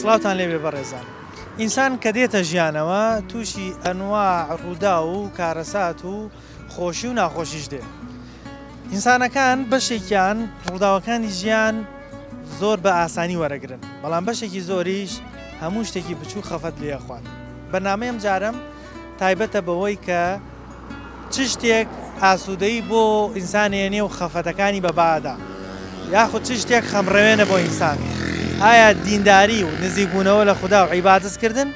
سڵاوتان لێبێ بەڕێزان. ئینسان کە دێتە ژیانەوە تووشی ئەنواع ڕووداو و کارەسات و خۆشی و ناخۆشیش دێ. ئینسانەکان بەشێکیان ڕووداوەکانی ژیان زۆر بە ئاسانی وەرەگرن، بەڵام بەشێکی زۆریش هەموو شتێکی بچووک خەفەت لێ ئەخوات. بەرنامەی ئەمجارەم تایبەتە بەوەی کە چ شتێک ئاسوودەیی بۆ ئینسان ئێنێ و خەفەتەکانی بە بادا یاخود چ شتێک خەمڕەوێنە بۆ ئینسان ئایا دینداری و نزیکبوونەوە لە خودا و عیبادەت کردن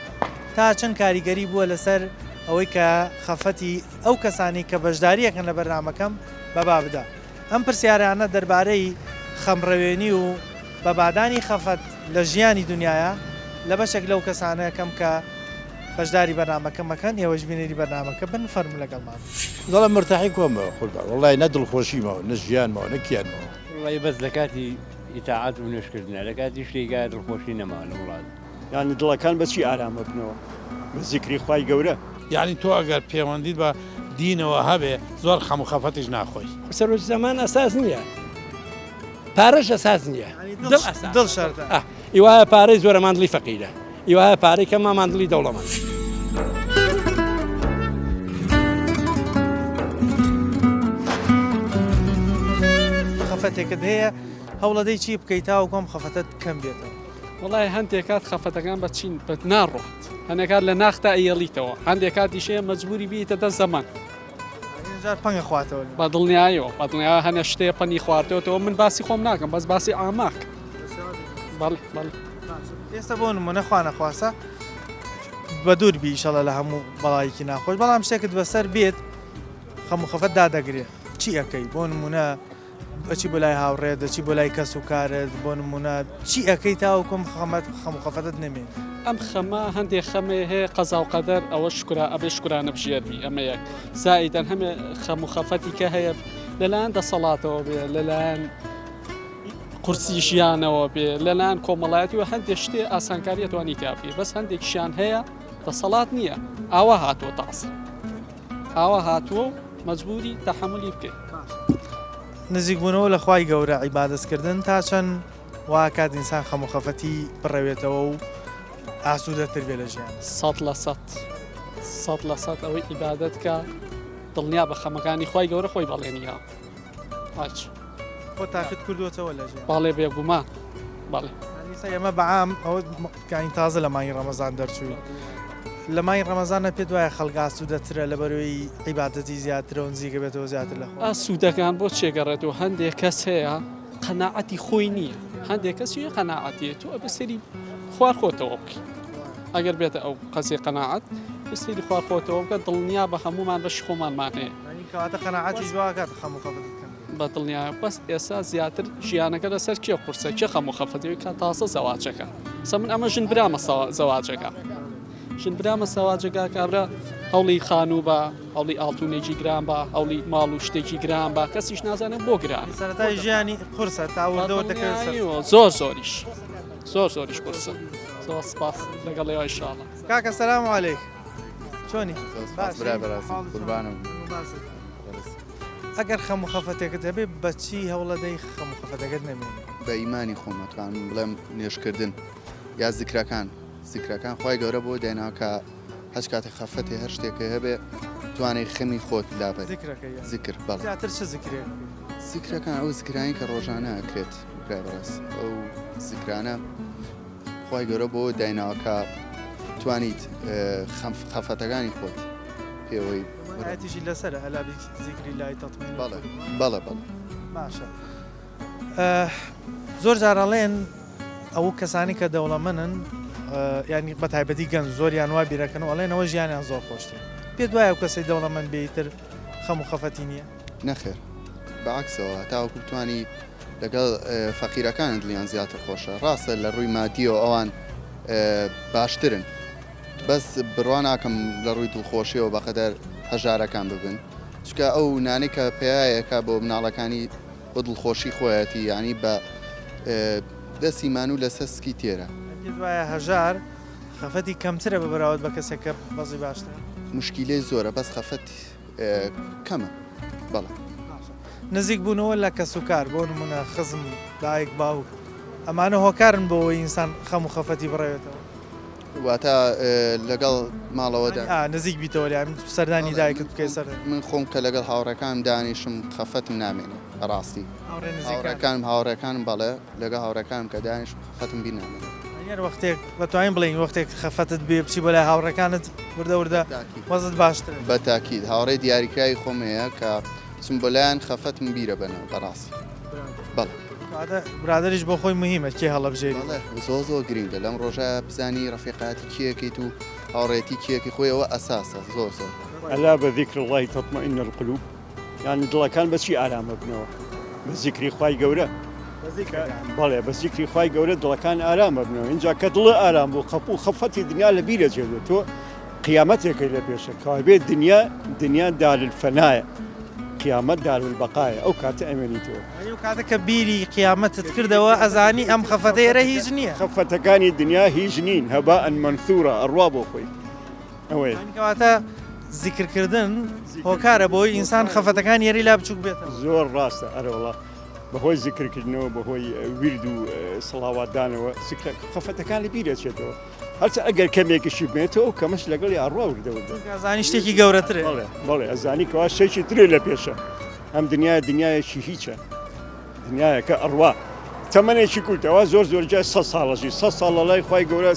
تا چەند کاریگەری بووە لەسەر ئەوەی کە خەفەتی ئەو کەسانەی کە بەشداری ئەکەن لە بەرنامەکەم بە با بدا ئەم پرسیارانە دەربارەی خەمڕەوێنی و بە بادانی خەفەت لە ژیانی دونیایا لە بەشێک لەو کەسانە ئەکەم کە بەشداری بەرنامەکەم ئەکەن ئێوەش بینەری بەرنامەکە بن فەرموو لەگەڵمان بن. دەڵێم مەرتاحی کۆم بە قوربان وەڵای نە دڵخۆشی ماوە نە ژیان ماوە نە کیان ماوە. وەڵای بەس لە کاتی ئیتاعەت و نوێژکردنە لە کاتی شتێکا دڵخۆشی نەماوە لە وڵات. یانی دڵەکان بە چی ئارام ئەبنەوە؟ بە زیکری خوای گەورە. یانی تۆ ئەگەر پێوەندیت بە دینەوە هەبێ زۆر خەم و خەفەتیش ناخۆی. سەرۆکی زەمان ئەساس نییە پارەش ئەساس نییە دڵ ئەساس دڵ شەرتە. ئه ئیوایە پارەی زۆرە ماندڵی فەقیرە ئیوایە پارەی کەمە ماندڵی دەوڵەمەند. خەفەتێکت هەیە هەوڵەدەی چی بکەیت تاوەکو ئەم خەفەتەت کەم بێتەوە؟ وەڵای هەندێک کات خەفەتەکان بە چین بە ناڕوات هەندێک کات لە ناختا ئەیەڵیتەوە هەندێک کاتیش هەیە مەجبوری بیتە دەست زەمەن. جار پەنگە خواتەوە. بە دڵنیایەوە بە دڵنیایەوە هەنێ شتێ پەنی خواردۆتەوە من باسی خۆم ناکەم بەس باسی عاماک. بەڵێ بەڵێ. ئێستا بۆ نمونە خوا نەخواستە بە دوور بی ئیشەڵا لە هەموو بەڵایەکی ناخۆش بەڵام شتێکت بەسەر بێت خەم و خەفەت دادەگرێ چی ئەکەی بۆ نمونە ئەچی بۆ لای هاوڕێت دەچی بۆ لای کەس و کارت بۆ نمونە چی ئەەکەی تاوەکو ئەم خەمەت خەم و خەفەتت نەمێنێ؟ ئەم خەمە هەندێ خەمێ هەیە قەزا و قەدەر ئەوە شکرا ئەبێ شکرانە بژێربی ئەمە یەک زائیدەن هەمێ خەم و خەفەتی کە هەیە لەلایەن دەسەڵاتەوە بێ لەلایەن قورسی ژیانەوە بێ لەلایەن کۆمەڵایەتی و هەندێک شتێ ئاسانکاریە توانی تیا بکەی بەس هەندێکیشیان هەیە دەسەڵات نییە ئاوا هاتووە تاسە ئاوا هاتووە و مەجبوری تەحەمولی بکەی. نزیکبوونەوە لە خوای گەورە عیبادەت کردن تا چەند وا ئەکات ئینسان خەم و خەفەتی بڕەوێتەوە و ئاسوودەتر بێ لە ژیان؟ 100% 100% ئەوەی عیبادەت کە دڵنیا بە خەمەکانی خوای گەورە خۆی بەڵێنی یاوە. باش. خۆت تاقیت کردووەتەوە لە ژیان؟ بەڵێ بێگومان بەڵێ. یانی ئێستا ئێمە بە عام ئەوە یانی تازە لە مانگی ڕەمەزان دەرچووین لە مانگی ڕەمەزانە پێت وایە خەڵک ئاسوودەترە لەبەرەوەی عیبادەتی زیاترە و نزیکە بێتەوە زیاتر لە خوا؟ ئاسوودەکان بۆ چێ گەڕێتەوە هەندێک کەس هەیە قەناعەتی خۆی نییە هەندێک کەس هەیە قەناعەتی تۆ ئەبێ سەیری خوار خۆتەوە بکەی ئەگەر بێتە ئەو قەزیە قەناعەت سەیری خوار خۆتەوە بکە دڵنیا بە هەمومان بەشی خۆمانمان هەیە یانی کەواتە قەناعەتیش وا ئەکات خەم و خەفەتت کەم بێت. بە دڵنیایە بەس ئێستا زیاتر ژیانەکە لەسەر کێ قورسە کێ خەم و خەفەتی کە تازە زەواجەکە سە من ئەمە ژن برامە زەواجەکە ژن برامە سەواجەکە کابرا هەوڵی خانوو بە هەوڵی ئاڵتونێکی گران بە هەوڵی ماڵ و شتێکی گران بە کەسیش نازانێت بۆ گران سەرەتای ژیانی قورسە تا وردەوە دەکەوێت سەر زۆر زۆریش زۆر زۆریش قورسە زۆر سپاس لەگەڵ ئێوە ئیشاڵا کاکە سلام علیک چۆنی برای بەرازم قوربانم ئەگەر خەم و خەفەتێکت هەبێ بەچی هەوڵەدەی خەم و خەفەتەکەت نەمێنێ؟ بە ئیمانی خۆم ئەتوانم بڵێم نوێژکردن یا زیکرەکان زیکرەکان خوای گەورە بۆ دایناوە کە هەچ کاتێک خەفەتێ هەر شتێکە هەبێ توانێ خەمی خۆت لابەری زیکرەکەی یان زیکر بەڵێ زیاتر چ زیکرێک بکەی؟ زیکرەکان ئەو زیکرانەی کە ڕۆژانە ئەکرێت برای بەڕێز ئەو زیکرانە خوای گەورە بۆ دایناوە کە توانیت خەم خەفەتەکانی خۆت پێوەی ئایەتیشی لەسەرە ئەلا بزیکری لای تەتمین بەڵێ بەڵێ بەڵێ باشە زۆر جار ئەڵێن ئەو کەسانی کە دەوڵەمەنن ینی بە تایبەتی گەنج زۆریان وا بیرەکەن و ئەڵێنەوە ژیانیان زۆر خۆشتر پێت وایە ئەو کەسەی دەوڵەمەند بێتر خەم و خەفەتی نییە؟ نەخێر بەعەکسەوە تاوەکو بتوانی لەگەڵ فەقیرەکان دڵیان زیاتر خۆشە ڕاستە لە ڕووی مادیەوە ئەوان باشترن بەس بڕوا ناکەم لە ڕووی دڵخۆشیەوە بەقەدەر هەژارەکان ببن چونکە ئەو نانەی کە پەیایەکە بۆ مناڵەکانی بۆ دڵخۆشی خۆیەتی یانی بە دەستی مانوو لەسەر سکی تێرە. پێت وایە هەژار خەفەتی کەمترە بە بەراورد بە کەسێک کە وەزعی باشترە؟ موشکیلەی زۆرە بەس خەفەت کەمە بەڵێ. باشە نزیک بوونەوە لە کەسوکار بۆ نموونە خزم، دایک، باوک. ئەمانە هۆکارن بۆ ئەوەی ئینسان خەم و خەفەتی بڕەوێتەوە. واتە لەگەڵ ماڵەوەدا. ئا نزیک بیتەوە لێیان سەردانی دایکت بکەی سەر. من خۆم کە لەگەڵ هاوڕێکانم دانیشم خەفەتم نامێنێ بەڕاستی. هاوڕێ نزیکان. هاوڕێکانم هاوڕێکانم بەڵێ لەگەڵ هاوڕێکانم کە دانیشم خەفەتم بیر نامێنێ. یانی وەختێک دەتوانین بڵێین وەختێک خەفەتت بێ بچی بۆ لای هاوڕێکانت وردە وردە وەزت باشترە. بە تاکید هاوڕێی دیاریکراوی خۆم هەیە کە بچم بۆ لایان خەفەتم بیرە بەنەوە بەڕاستی بەڵێ. کەواتە برادەریش بۆ خۆی مهیمە کێ هەڵەبژێری. بەڵێ زۆر زۆر گرینگە لەم ڕۆژە بزانی ڕەفیقایەتی کێ ئەکەیت و هاوڕێیەتی کێ ئەکەی خۆی ئەوە ئەساسە زۆر زۆر. الا بذکر اللە تطمئن القلوب یانی دڵەکان بە چی ئارام ئەبنەوە؟ بە زیکری خوای گەورە. بەڵێ بە زیکری خوای گەورە دڵەکان ئارام ئەبنەوە اینجا کە دڵە ئارام بوو خەپ و خەفەتی دنیا لە بیرە جێ تۆ قیامەتێکەی لە پێشە کەوابێت دنیا دنیا دار الفەنایە قیامەت دار البەقایە ئەو کاتە ئەمێنیتەوە. ئەو کاتە کە بیری قیامەتت کردەوە ئەزانی ئەم خەفەتە ئێرە هیچ نییە. خەفەتەکانی دنیا هیچ نین هەباء منثورا ئەڕوا بۆ خۆی ئەوەیە. یانی کەواتە زیکرکردن هۆکارە بۆی ئینسان خەفەتەکانی ئێرەی لا بچووک بێتەوە. زۆر ڕاستە ئەرەوەڵا بەهۆی زیکرکردنەوە بەهۆی ویرد و سڵاواتدانەوە زیکرە خەفەتەکان لە بیر ئەچێتەوە. هەرچە ئەگەر کەمێکیشی بمێنێتەوە ئەو کەمەش لەگەڵی ئەڕوا وردە وردە. چونکە ئەزانی شتێکی گەورەترە. بەڵێ بەڵێ ئەزانی کەوا شتێکی ترێ لە پێشە. ئەم دنیایە دنیایەکی هیچە. دنیایەکە ئەڕوا. تەمەنێکی کورتە وا زۆر زۆر جای سە ساڵەژی سە ساڵ لە لای خوای گەورە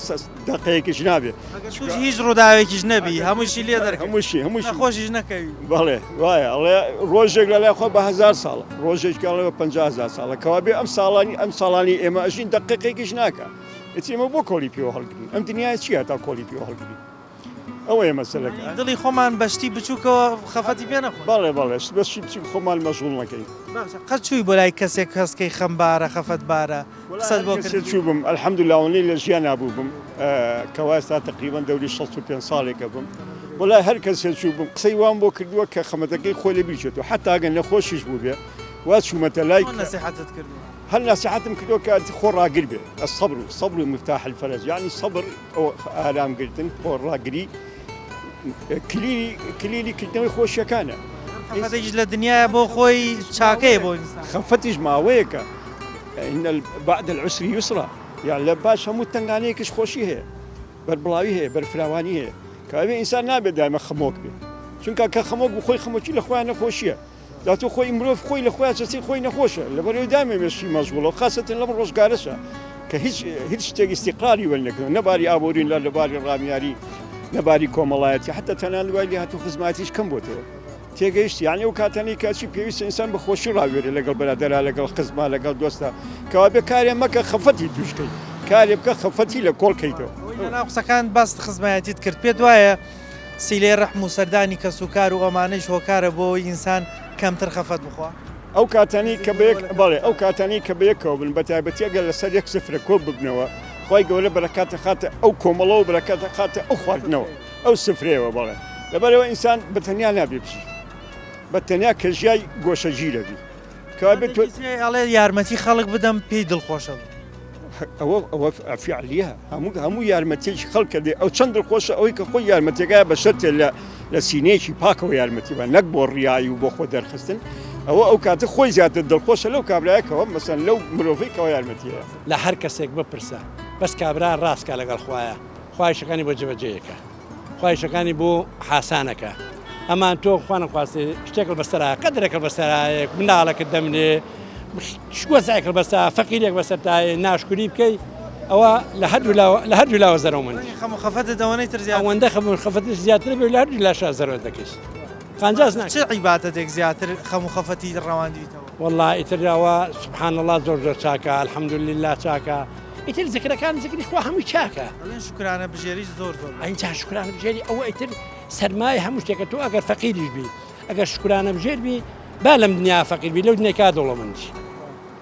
دەقەیەکیش نابێ. ئەگەر تووشی هیچ ڕووداوێکیش نەبی هەمووشی لێ دەرکەوی. هەمووشی هەمووشی. نەخۆشیش نەکەوی. بەڵێ وایە ئەڵێ ڕۆژێک لە لای خوا بە هەزار ساڵە ڕۆژێکی ئەڵێ بە 50 هەزار ساڵە کەوابێ ئەم ساڵانی ئەم ساڵانی ئێمە ئەژین دەقیقێکیش ناکا. ئیتر ئێمە بۆ کۆڵی پێوە هەڵگرین؟ ئەم دنیایە چییە تا کۆڵی پێوە هەڵگرین؟ ئەوەیە مەسەلەکە. دڵی خۆمان بە شتی بچووکەوە خەفەتی پێ نەخۆین. بەڵێ بەڵێ بە شتی بچووک خۆمان مەشغوڵ نەکەین. باشە قەت چووی بۆ لای کەسێک هەست کەی خەمبارە خەفەتبارە قسەت بۆ کردبێ؟ چووبم الحمدللە ئەوەندەی لە ژیانا بووبم کەوا ئێستا تەقریبەن دەوری 65 ساڵێکە بم بۆ لای هەر کەسێ چووبم قسەی وام بۆ کردووە کە خەمەتەکەی خۆی لە بیر چێتەوە حەتا ئەگەر نەخۆشیش بووبێ وا چوومەتە لای چۆن نەسیحەتت کردووە؟ هەر نەسیحەتم کردووە کە خۆ ڕاگر بێ الصبر الصبر مفتاح الفرج یعنی سەبر ئەو ئارام گرتن خۆ ڕاگری کلیلی کلیلی کردنەوەی خۆشیەکانە خەفەتێکیش لە دنیاە بۆ خۆی چاکەیە بۆ ئینسان خەفەتیش ماوەیەکە إن بعد العسر يسرا یان لە باش هەموو تنگانەیەکیش خۆشی هەیە بەربڵاوی هەیە بەرفراوانی هەیە کاوێ ئینسان نابێت دایمە خەمۆک بێ چونکە کە خەمۆک بوو خۆی خەمۆکی لە خۆیان نەخۆشیە جا تۆ خۆی مرۆڤ خۆی لە خۆیان چەسی خۆی نەخۆشە لەبەرەوەی دایمە مێشکی مەشغوڵە و خاسەتەن لەم ڕۆژگارەشە کە هیچ هیچ شتێک ئیستیقراری وەرنەکردووە نە باری ئابووری لە لەباری ڕامیاری نە باری کۆمەڵایەتی حتا تەنانەت وای لێهاتوو خزمایەتیش کەم بۆتەوە تێگەیشتی یعنی ئەو کاتانەی کە چی پێویستە ئینسان بە خۆشی ڕاوێرێ لەگەڵ بەرادەرا لەگەڵ خزما لەگەڵ دۆستا کەوابێ کارێ مەکە خەفەتی تووشکەی کارێ بکە خەفەتی لە کۆڵ کەیتەوە. ئەوەی لەناو قسەکانت باست خزمایەتیت کرد پێت وایە سیلەی ڕەحم و سەردانی کەسوکار و ئەمانەیش هۆکارە بۆ ئەوەی ئینسان کەمتر خەفەت بخوا؟ ئەو کاتانەی کە بەیەک بەڵێ ئەو کاتانەی کە بەیەکەوە بن بەتایبەتی ئەگەر لەسەر یەک سفرە کۆ ببنەوە خوای گەورە بەرەکات ئەخاتە ئەو کۆمەڵەوە و بەرەکات ئەخاتە ئەو خواردنەوە ئەو سفرەیەوە بەڵێ لەبەرئەوە ئینسان بە تەنیا نابێ بژی بە تەنیا کە ژیای گۆشەگیر ئەبی. کەوابێت تۆ ئەڵێ یارمەتی خەڵک بدەم پێی دڵخۆشە بم. ئەوە ئەوە فعلیە هەموو هەموو یارمەتیەکی خەڵکە دێ ئەو چەند دڵخۆشە ئەوەی کە خۆی یارمەتیەکە بە شەرتێ لە لە سینەیەکی پاکەوە یارمەتی بە نەک بۆ ڕیایی و بۆ خۆ دەرخستن ئەوە ئەو کاتە خۆی زیاتر دڵخۆشە لەو کابرایەکەوە مەسەن لەو مرۆڤەی کەەوە یارمەتیە. لە هەر کەسێک بپرسە بەس کابرا ڕاستکا لەگەڵ خوایە خوایشەکانی بۆ جێبەجێیەکە. خواهیشەکانی بۆ حاسانەکە ئەمان تۆ خوانەخواستێ شتێکت بەسەرا قەدرێکت بەسەرایەک مناڵەکەت دەمرێ وەزعێکت بەسا فەقیرێک بەسەرتایە ناشکری بکەی ئەوە لە هەردوو لاوە لە هەردوو لاوە زەرەومەندی خەم و خەفەتت ئەوەنەی تر زیاتر ئەوەندە خەم و خەفەتت زیاتر بێ لە هەردوو لاشا زەرەر دەکەیت قانجاز ناکەی. چ عیبادەتێک زیاتر خەم و خەفەتی ڕەواندویتەوە؟ وەڵا ئیتر ئەوە سبحان اللە زۆر زۆر چاکە الحمدللە چاکە ئیتر زکرەکان زکری خوا هەمووی چاکە. ئەڵێن شوکرانە بژێریش زۆر زۆر باشە. ئینجا شوکرانە بژێری ئەوە ئیتر سەرمایە هەموو شتێکە تۆ ئەگەر فەقیریش بی ئەگەر شوکرانە بژێر بی با لەم دنیا فەقیر بی لەو دنیای کا دەوڵەمەندی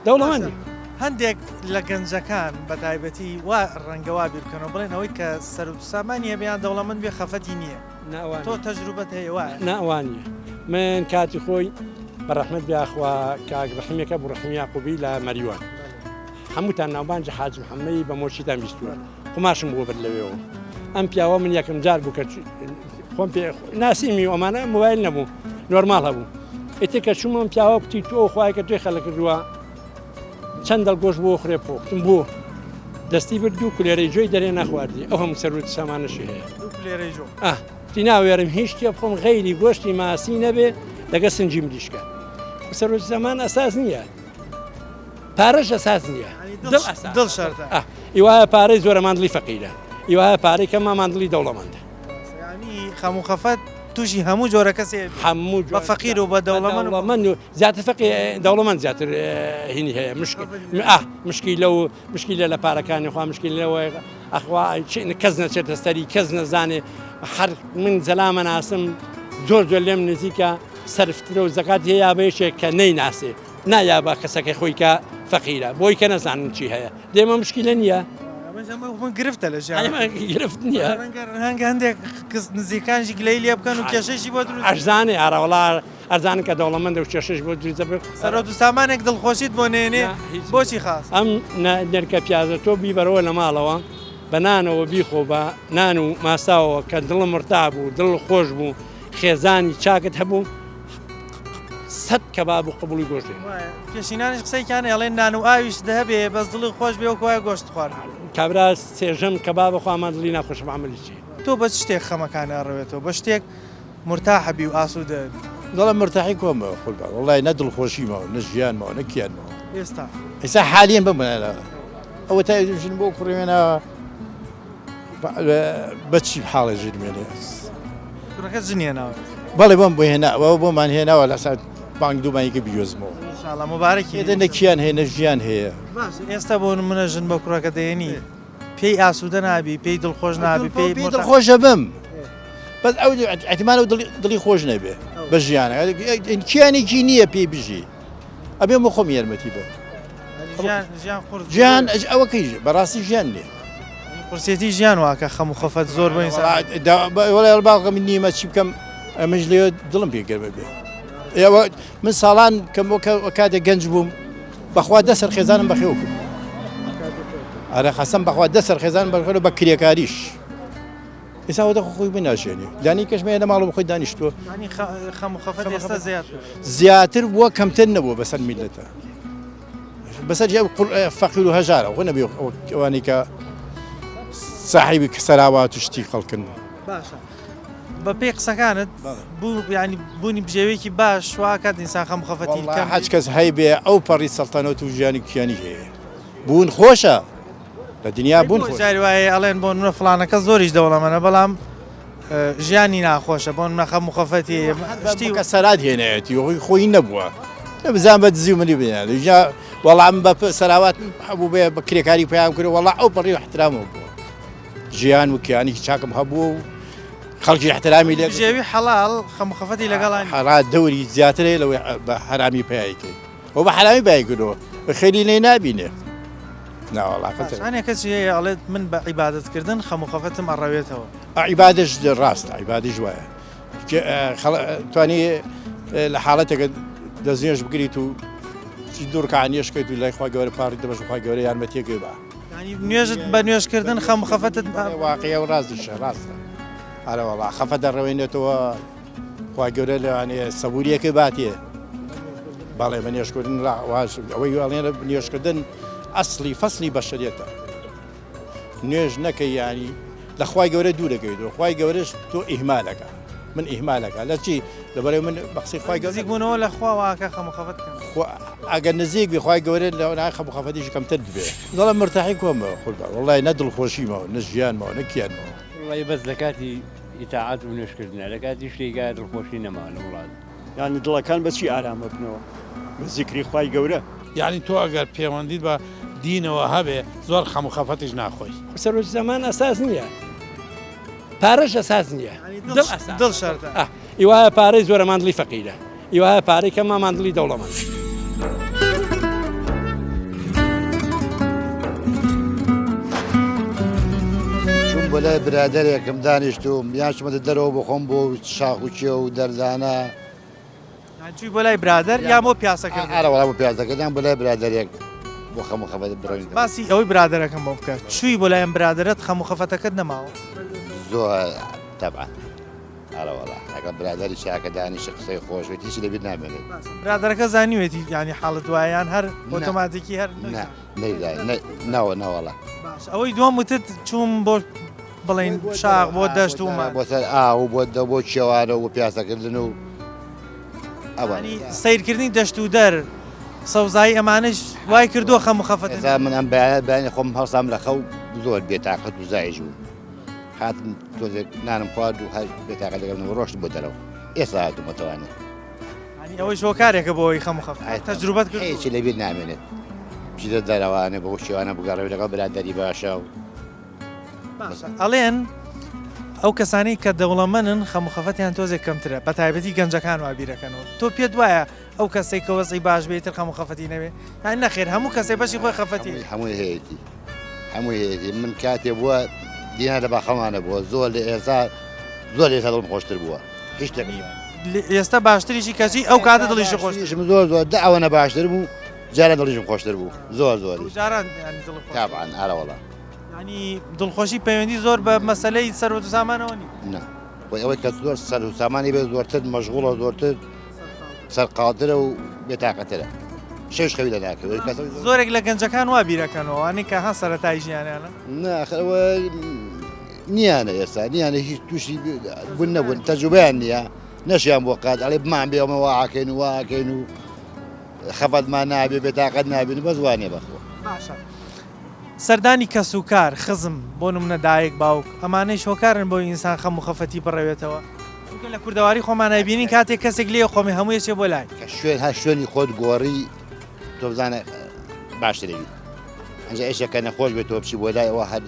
دەوڵەمەندی. هەندێک لە گەنجەکان بە تایبەتی وا ڕەنگە وا بیر بکەنەوە بڵێن ئەوەی کە سەروەت و سامانی هەبێ یان دەوڵەمەند بێ خەفەتی نییە تۆ تەجروبەت هەیە وایە؟ نا وا نییە من کاتی خۆی بە ڕەحمەت بێ یاخوا کاک ڕەحیمێکە بوو ڕەحیم یاقوبی لە مەریوان هەمووتان ناوبانگی حاجی محەممەی بە مۆچیتان بیستووە قوماشم بۆ برد لەوێەوە ئەم پیاوە من یەکەم جار بوو کە خۆم پێ ناسیمی ئەمانە مۆبایل نەبوو نۆرمال هەبوو ئیتر کە چوومم پیاوە کوتی تۆ خوای کە توی خەلە کردووە چەند دڵ گۆشت بۆ خورێ بخۆ کوتم بۆ دەستی برد دوو کولێرەی جۆی دەرێ نەخواردی ئەو هەموو سەروەت و سامانەشی هەیە دوو کولێرەی جۆ ئاه تی ناوێرم هیچ شتێ بخۆم غەیری گۆشتی ماسی نەبێ لەگە سنجی مریشکە خو سەروەت و سامان ئەساس نییە پارەش ئەساس نییە دڵ ئەساس دڵ شەرتە ئاه ئیوایە پارەی زۆرە ماندڵی فەقیرە ئیوایە پارەی کەمە ماندڵی دەوڵەمەندە یانی خەم و خەفەت تووشی هەموو جۆرە کەسێ هەموو بە فەقیر و بە دەوڵەمەند و دەوڵەمەند و زیاتر فەقی دەوڵەمەند زیاتر هینی هەیە مشک ئاه مشکیلە و مشکیلە لە پارەکانی خوا مشکیلە لەوەی ئەخوا کەس نەچێتە سەری کەس نەزانێ هەر من زەلامە ناسم زۆر زۆر لێم نزیکە سەرفترە و زەکات هەیە بە یەکێک کە نەیناسێ نایا بە کەسەکەی خۆی کە فەقیرە بۆی کە نەزانن چی هەیە دێمە مشکیلە نییە من گرفتە لە ژیان گرفت نییە ڕەنگە هەندێک کەس نزیکانجی گلەی لێ بکەن و کێشەیشی بۆ دروست ئەرزانێ ئارەوەڵا ئەرزانن کە دەوڵەمەندە و کێشەش بۆ دروست دەبێت. سەرۆت و سامانێک دڵخۆشیت بۆ نێنێ بۆچی خاس؟ ئەم نەرکە پیازە تۆ بیبەرەوە لە ماڵەوە بە نانەوە بیخۆ بە نان و ماساوەوە کە دڵم مرتاح بوو دڵ خۆش بوو خێزانی چاکت هەبوو سەد کەباب و قبوڵی گۆشت دێنم. پێشینانیش قسەیەکیان هەیە ئەڵێن نان و ئاویشت هەبێ بەس دڵی خۆش بێ وەک وایە گۆشت خواردبێ. کابرا سێژەم کەبابە خوا ئەمان دڵی ناخۆشە بە عەمەلی چی؟ تۆ بە چ شتێک خەمەکانت ئەڕەوێتەوە؟ بە شتێک مورتاحە بی و ئاسوودە بی. دەڵێم مورتاحی کۆم بە قوربان وەڵای نە دڵخۆشی ماوە نە ژیان ماوە نە کیان ماوە. ئێستا؟ ئێستا حالیەن بەم ئەوە تا ژن بۆ کوڕی وێنا بە چی حاڵێ ژن وێنێ. کوڕەکەت ژنی هێناوە؟ بەڵێ بۆم بۆ هێنا بۆمان هێناوە لە سات بانگ دوو مانگی بیگوێزمەوە. ئینشاڵڵا موبارەکی. ئێدە نە کیان هەیە نە ژیان هەیە. باشە ئێستا بۆ نمونە ژن بۆ کوڕەکە دەهێنی پێی ئاسوودە نابی پێی دڵخۆش نابی پێی دڵخۆش دەبم بەس ئەو احتمال ئەو دڵی خۆش نەبێ بە ژیانە کیانێکی نییە پێی بژی ئەبێ بۆ خۆم یارمەتی بم ژیان ئەوەکەی بەڕاستی ژیان نییە قورسێتی ژیان واکە خەم و خەفەت زۆر بۆ ئینسان باوکم نیمە چی بکەم ئەمەش لێ دڵم پێ گەرمە بێ ئێوە من ساڵان کەم کاتێک گەنج بووم بەخوا دە سەر خێزانم بەخێو کرد ئەرە قەسەم بەخوا دە سەر خێزانم بەخێو بە کرێکاریش ئێستا وەدە خۆی بناژێنێ دانی کەشمەیە لە ماڵەوە خۆی دانیشتووە خەم و خەفەت ئێستا زیاتر زیاتر بووە کەمتر نەبووە بەسەر میلەتە بەسەر فەقیر و هەژارە خۆ نەبێ ئەوانەی کە ساحیبی سەراوات و شتی خەڵکن باشە بە پێی قسەکانت بوو یانی بوونی بژێویەکی باش وا ئەکات ئینسان خەم و خەفەتی وەڵا کەم هەچ کەس هەیبێ ئەو پەڕی سەڵتەنەت و ژیانی کیانی هەیە بوون خۆشە لە دنیا بوون بۆ خۆشە. جاری وایە ئەڵێن بۆ نمونە فڵانەکە زۆریش دەوڵەمەنە بەڵام ژیانی ناخۆشە بۆ نمونە خەم و خەفەتی هەیە شتی کە سەرات هێنایەتی خۆی خۆی نەبووە بزان بە دزی و منی بنیان ژا وەڵام بە سەراوات هەبوو بێ بە کرێکاری پەیام کرد وەڵا ئەو پەڕی احترامەوە بووە ژیان و کیانێکی چاکم هەبوو و خەڵکی احترامی لێ بژێوی حەڵاڵ خەم و خەفەتی لەگەڵا نییە. حەڵا دەوری زیاتر هەیە لەوەی بە حەرامی پەیای کەی ئەو بە حەرامی پەیای کردەوە بە خێری لێ نابینێ ناوەڵا باش هەنێ کەسی هەیە ئەڵێت من بە عیبادەت کردن خەم و خەفەتم ئەڕەوێتەوە. عیبادەش ڕاستە عیبادیش وایە توانی لە حاڵەتێکە دەستنوێژ بگریت و دوو ڕکعە نوێژ کەیت و لای خوای گەورە پاڕی دەبەش خوای گەورە یارمەتیەکەی بە نوێژت بە نوێژکردن خەم خەفەتت واقعە و ڕاستیشە ڕاستە ئەرە وەڵا خەفە دەڕەوێنێتەوە خوای گەورە لەوانەیە سەبوریەکەی باتێ بەڵێ بە نوێژکردن واش ئەوەی ئەڵێن نوێژکردن ئەسڵی فەسڵی بەشەریەتە نوێژ نەکەی یانی لە خوای گەورە دوور دەکەویتەوە خوای گەورەش تۆ ئیهمالەکە من ئیهمالەکە لە چی لەبەرەی من بە قسەی خوای گەورە نزیک بوونەوە لە خوا واکە خەم و خەفەت کەم ئەگەر نزیک بی خوای گەورە لە نای خەم و خەفەتیش کەمتر دبێ دەڵێم مرتاحی کۆمەوە قوربان وەڵای نە دڵخۆشی ماوە نە ژیان ماوە نە کیان ماوە. وەڵی بەس لە کاتی ئیتاعەت و نوێژکردنە لە کاتی شتێکا دڵخۆشی نەماوە لە وڵات. یانی دڵەکان بە چی ئارام ئەبنەوە؟ بە زیکری خوای گەورە. یانی تۆ ئەگەر پێوەندیت بە دینەوە هەبێ زۆر خەم و خەفەتیش ناخۆی. خۆ سەرۆکی زەمان ئەساس نییە پارەش ئەساس نییە دڵ ئەساسە. دڵ شەرتە. ئاه ئیوایە پارەی زۆرە ماندڵی فەقیرە ئیوایە پارەی کەمە ماندڵی دەوڵەمەند. چووم بۆ لای برادەرێکم دانیشتووم یان چوومەتە دەرەوە بۆ خۆم بۆ شاخ و کێو و دەردانە. یان چووی بۆ لای برادەر یان بۆ پیاسەکردن؟ ئارە وەڵا بۆ پیاسەکردن یان بۆ لای برادەرێک بۆ خەم و خەفەت بڕۆین. باسی ئەوەی برادەرەکەم بۆ بکە چووی بۆ لای ئەم برادەرەت خەم و خەفەتەکەت نەماوە؟ زۆر تەبعەن. ئەرەوەڵا لەگەڵ برادەری چاکە دانیشە قسەی خۆش بێت هیچی لەبیر نامێنێت. برادەرەکە زانیوێتی یانی حاڵت وایە یان هەر ئۆتۆماتیکی هەر نا نەیزانی نەوە نەوەڵا. باش ئەوەی دووەم وتت چووم بۆ بڵین شاخ بۆ دەشت و بۆ سەر ئاو و بۆ دە بۆ کێوانە و بۆ پیاسەکردن و ئەوانی سیرکردنی دەشت و دەر سەوزایی ئەمانش وای کردووە خەم و خەفەت من ئەم بەیانی خۆم هەڵسام لە خەو زۆر بێتاقەت و زایج بوو هاتم تۆزێک نانم خوارد و هەر بێتاقەت لەگەڵم ڕۆشت بۆ دەرەوە ئێستا هاتوومەتەوانێ یانی ئەوەیش هۆکارێکە بۆ ئەوەی خەم و خەفەت تەجروبەت کرد هیچی لەبیر نامێنێت بچیتە دەرەوانێ بۆ شێوانە بگەڕێ لەگەڵ برادەری باشە و ئەڵێن ئەو کەسانی کە دەوڵەمەنن خەم و خەفەتیان تۆزێک کەمترە بە تایبەتی گەنجەکان وا بیرەکەنەوە تۆ پێت وایە ئەو کەسێک کە وەزعی باش بێ تر خەم و خەفەتی نەبێ یان نەخێر هەموو کەسێک بەشی خۆی خەفەتی هەمووی هەیەتی هەمووی هەیەتی من کاتێ بووە دینا لە باخەمانە بووە زۆر لە ئێستا زۆر لە ئێستا دڵم خۆشتر بووە هیچ شتێک ئێستا باشتریشی کەچی ئەو کاتە دڵیشی خۆش باشتریشم زۆر زۆر دە ئەوەنە باشتر بوو جاران دڵیشم خۆشتر بوو زۆر زۆر جاران یانی دڵ خۆش تابعا ئارە وەڵا یانی دڵخۆشی پەیوەندی زۆر بە مەسەلەی سەروەت و سامانەوە نییە نا خۆی ئەوەی کە زۆر سەر و سامانی بێت زۆرتر مەشغوڵە زۆرتر سەرقاڵترە و بێتاقەترە شەویش خەوی لێ ناکەوێت کەس زۆرێک لە گەنجەکان وا بیرەکەنەوە ئەوانەی کە ها سەرەتای ژیانیانە نا ئاخر ئەوە نییانە ئێستا نییانە هیچ تووشی بوون نەبوون تەجروبەیان نییە نەشیان بۆ قات ئەڵێ بمان بێ ئەمە وا ئاکەین و وا ئاکەین و خەفەتمان نابێ بێتاقەت نابین بەس وانێ بەخوا. باشە سەردانی کەس و کار، خزم، بۆ نمونە دایک، باوک، ئەمانەیش هۆکارن بۆی ئینسان خەم و خەفەتی بڕەوێتەوە؟ چونکە لە کوردەواری خۆمان ئەیبینین کاتێک کەسێک لێ خۆمی هەمووی ئەچێ بۆ لای. کە شوێن هەر شوێنی خۆت گۆڕی تۆ بزانە باشتر ئەبی ئەنجا ئێشێک کە نەخۆش بێت تۆ بچی بۆ لای ئەوە هەر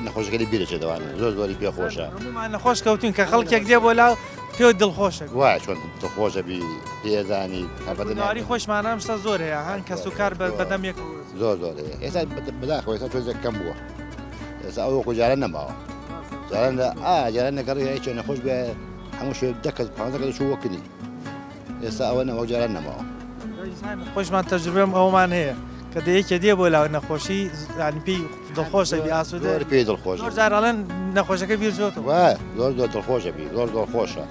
نەخۆشەکە لێ بیرەچێتەوانێ زۆر زۆری پێ خۆشە. هەموومان نەخۆش کەوتوین کە خەڵکێک دێ بۆ لاو پێت دڵخۆشە. وایە چۆن دڵخۆشە بی پێزانی خەفەت کوردەواری خۆشمان ئەم شتە زۆر هەیە هەن کەس و کار بەدەم یەکەوە زۆر زۆر هەیە ئێستا بەداخەوە ئێستا تۆزێک کەم بووە ئێستا ئەو وەکو جاران نەماوە جاران لە ئا جاران لەگەڵ یەکێ نەخۆش بێ هەموو شوێ دە کەس پانزە کەس چوو وەکنی ئێستا ئەوە نەوە جاران نەماوە. خۆشمان تەجروبەم ئەومان هەیە کە دە یەکێ دێ بۆ لاو نەخۆشی یانی پێی دڵخۆشە بی ئاسوودە زۆر پێی دڵخۆش زۆر جار ئەڵێن نەخۆشەکە بیر چۆتەوە وایە زۆر زۆر دڵخۆشە بی زۆر زۆر خۆشە